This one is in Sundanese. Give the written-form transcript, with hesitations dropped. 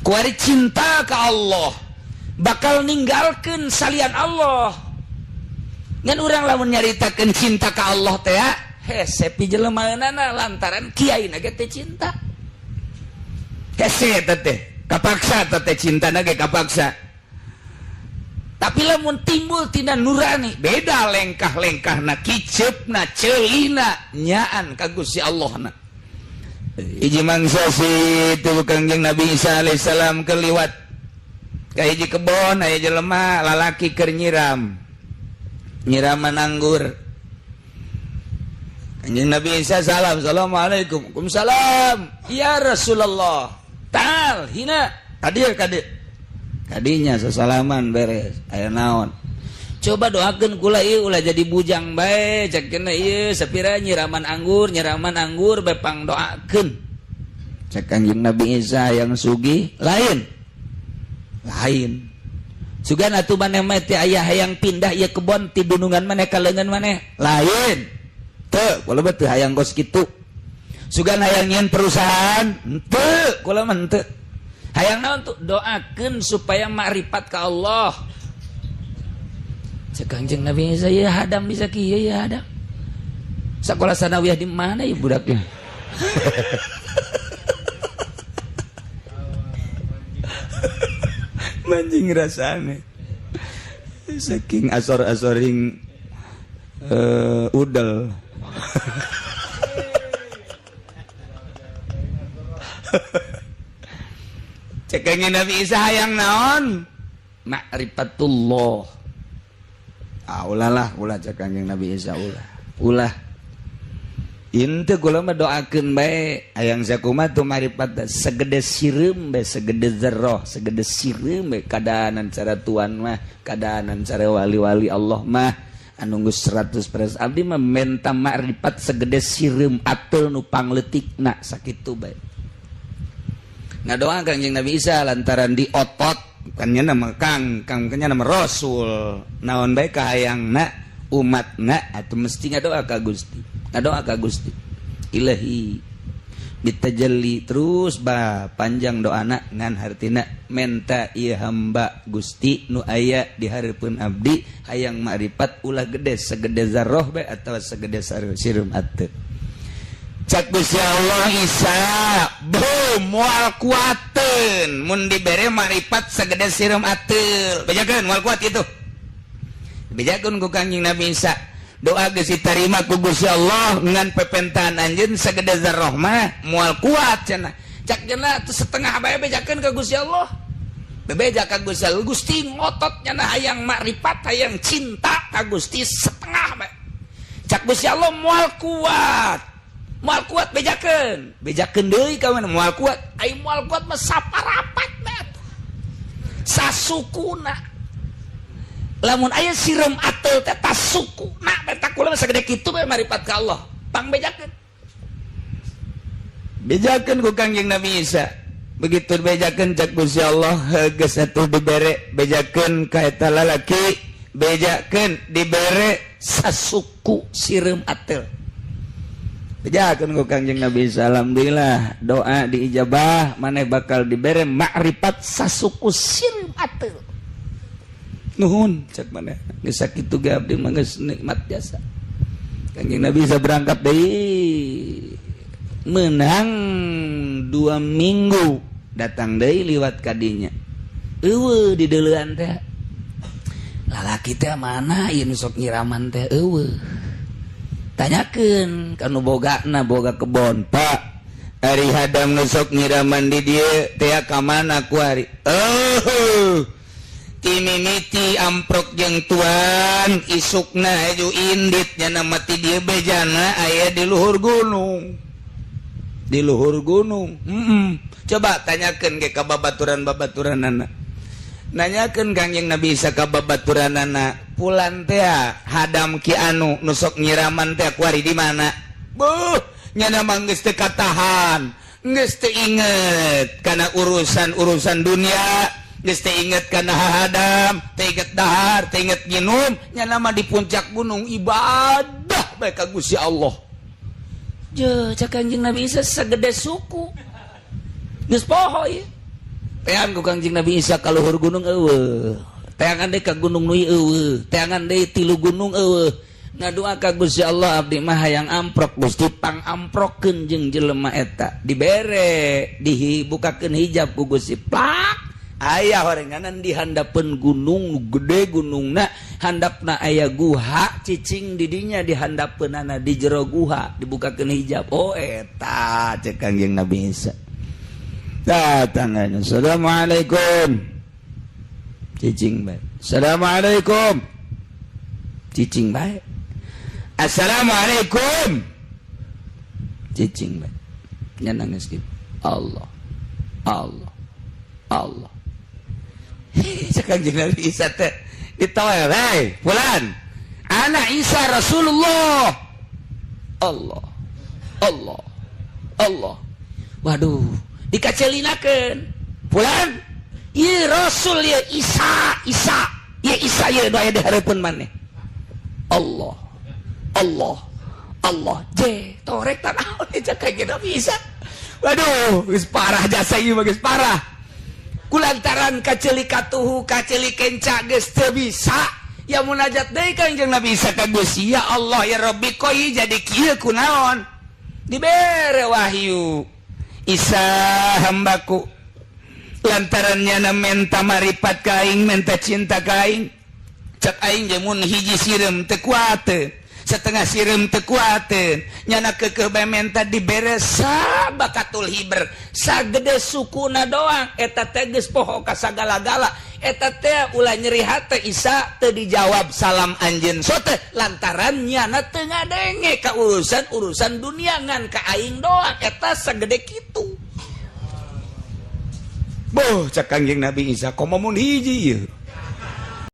Kuari cinta ka Allah bakal ninggalkeun salian Allah. Ngan urang lamun nyaritakeun cinta ka Allah teh hese pijelemaeunana lantaran kiai na ge teh cinta. Hese eta teh kapaksa eta teh cintana ge kapaksa. Tapi lamun timbul tina nurani beda lengkah-lengkahna kiceupna ceulina nyaan ka Gusti Allahna. Hiji mangsa situ Kangjeng Nabi Isa alaihissalam keliwat ka hiji kebon aya jelema lalaki keur nyiram. Nyiraman anggur. Kangjeng Nabi Isa salam, assalamualaikum. Waalaikumsalam. Ya Rasulullah. Tal hina kadir kadir. Kadinya sesalaman beres aya naon. Coba doakeun kula ieu ulah jadi bujang bae cek cenah ieu sapira nyiraman anggur bae pang doakeun. Cek Kangjeng Nabi Isa yang sugih lain. Lain. Sugan atuh maneh mah teh aya hayang pindah ieu kebon ti dunungan maneh ka leungeun maneh. Lain. Teu, kula mah teu hayang kos kitu. Sugan hayang nyieun perusahaan, henteu, kula mah henteu. Hayang naon tuh doakeun supaya makrifat ka Allah. Cek Kangjeng Nabi Isa ya hadam bisa kieu ya hadam. Sakola sanawiyah di mana ya budaknya? Manjing rasane. Saking asor-asoring udel. Cek Kangjeng Nabi Isa hayang naon? Ma'rifatullah. Ah ulah lah, ulah cek Kangjeng Nabi Isa ulah. Ulah. Inte kula mah doakeun bae hayang sakumaha tuh marifat segede sireum bae, segede zarrah, segede sireum bae kadaanan cara tuan mah, kadaanan cara wali-wali Allah mah anu geus 100% abdi mah menta makrifat segede sireum ateul nu pangleutikna sakitu bae. Ngadoa Kangjeng Nabi Isa lantaran di otot kan nya nama kang kang nya nama Rasul naon bae kahayangna umatna atuh mesti ngadoa ka Gusti, ngadoa ka Gusti Ilahi bitajalli terus ba panjang doana ngan hartina menta ieu hamba Gusti nu aya di hareupeun abdi hayang makrifat ulah gede segede zarroh bae atawa segede sireum ateuk. Cak Gusti Allah Isa beuh moal kuateun mun dibere makrifat segede sireum ateul. Bejakeun moal kuat kitu. Bejakeun ku Kangjeng Nabi Isa. Doa geus ditarima ku Gusti Allah ngan pepentaan anjeun segede zarrah mah moal kuat cenah. Cak cenah teu setengah bae bejakeun ka Gusti Allah. Bebeja ka Gusti Allah, Gusti ngotot cenah hayang makrifat hayang cinta ka Gusti setengah bae. Cak Gusti Allah moal kuat. Moal kuat bejakeun, bejakeun deui ka mana moal kuat. Ai moal kuat mah saparapat bae atuh. Sasukuna. Lamun aya sireum ateul teh tasukuna bae tak kula mah sagede kitu bae marifat ka Allah. Pang bejakeun. Bejakeun ku Kangjeng Nabi Isa. Begitu bejakeun cak Gusti Allah geus atuh dibere bejakeun ka eta lalaki, bejakeun dibere sasuku sireum ateul. Bejakeun ku Kangjeng Nabi Isa, alhamdulillah doa diijabah maneh bakal dibere makrifat sasuku sireum ateul. Nuhun cek maneh geus sakitu ge abdi mah geus nikmat jasa. Kangjeng Nabi Isa berangkat deui menang 2 minggu datang deui liwat kadinya. Eueuh di deuleuan teh. Lalaki teh mana ieu nu sok nyiraman teh eueuh. Tanyakeun ka nu bogana boga kebon, Pak. Ari hadam nu sok nyiraman di dieu teh ka mana ku ari? Oh. Timimiti amprok jeung tuan isukna aju indit nya mati dieu bejana aya di luhur gunung. Di luhur gunung. Coba tanyakeun ge ka babaturan-babaturanana. Nanyakeun Kangjeng Nabi Isa ka babaturanana, pulan teh hadam ki anu nu sok nyiraman teh kuari di mana? Beuh, nya mah geus teu katahan, geus teu inget kana urusan-urusan dunia. Geus teu inget kana hadam, teu inget dahar, teu inget nginum, nya mah di puncak gunung ibadah bae ka Gusti Allah. Je, cak Kangjeng Nabi Isa sagede suku. Geus poho ieu. Teang ku Kangjeng Nabi Isa ka luhur gunung, euweuh. Teangan deui ka gunung nu euweuh, teangan deui tilu gunung, euweuh. Ngadua ka Gusti Allah, "Abdi mah hayang amprok, Gusti, pang amprokeun jeung jelema eta." Dibere, dibukakeun hijab ku Gusti, plak, aya horenganan di handapeun gunung gede. Gunungna handapna aya guha, cicing didinya di handapeunana di jero guha. Dibukakeun hijab, "Oh, eta," cek Kangjeng Nabi Isa. Datang, "Assalamualaikum." Cicing bae. "Assalamualaikum." Cicing bae. "Assalamualaikum." Cicing bae. Nya nangis gitu. "Allah, Allah, Allah." Cek Kangjeng Nabi Isa teh ditoel, "Hei fulan, ana Isa Rasulullah." "Allah, Allah, Allah." Waduh, dikacelinakeun, "Fulan, ieu Rasul, ieu Isa, Isa, ieu Isa, ieu nu aya di hareupeun maneh." "Allah, Allah, Allah." Je torek tanaon cek Kangjeng Nabi Isa. Waduh, geus parah jasa ieu mah, geus parah. Kulantaran kaceuli katuhu, kaceuli kenca, geus teu bisa ya munajat deui Kangjeng Nabi Isa ka Gusti, "Ya Allah, ya Rabbi, koi jadi kieu kunaon?" Dibere wahyu, "Isa, hambaku lantaran nyana menta maripat ka aing, menta cinta ka aing, cek aing je mun hiji sireum teu kuateun, setengah sireum teu kuateun, nyana keukeuh bae menta, dibere sabakatul hiber, sagede sukuna doang. Eta teh geus poho ka sagala-gala. Eta teh ulah nyeri hate, Isa, teu dijawab salam anjeun sote lantaran nyana teu ngadenge ka urusan-urusan dunia, ngan ka aing doang." Eta sagede kitu. Boh, cek Kangjeng Nabi Isa, komo mun hiji ieu.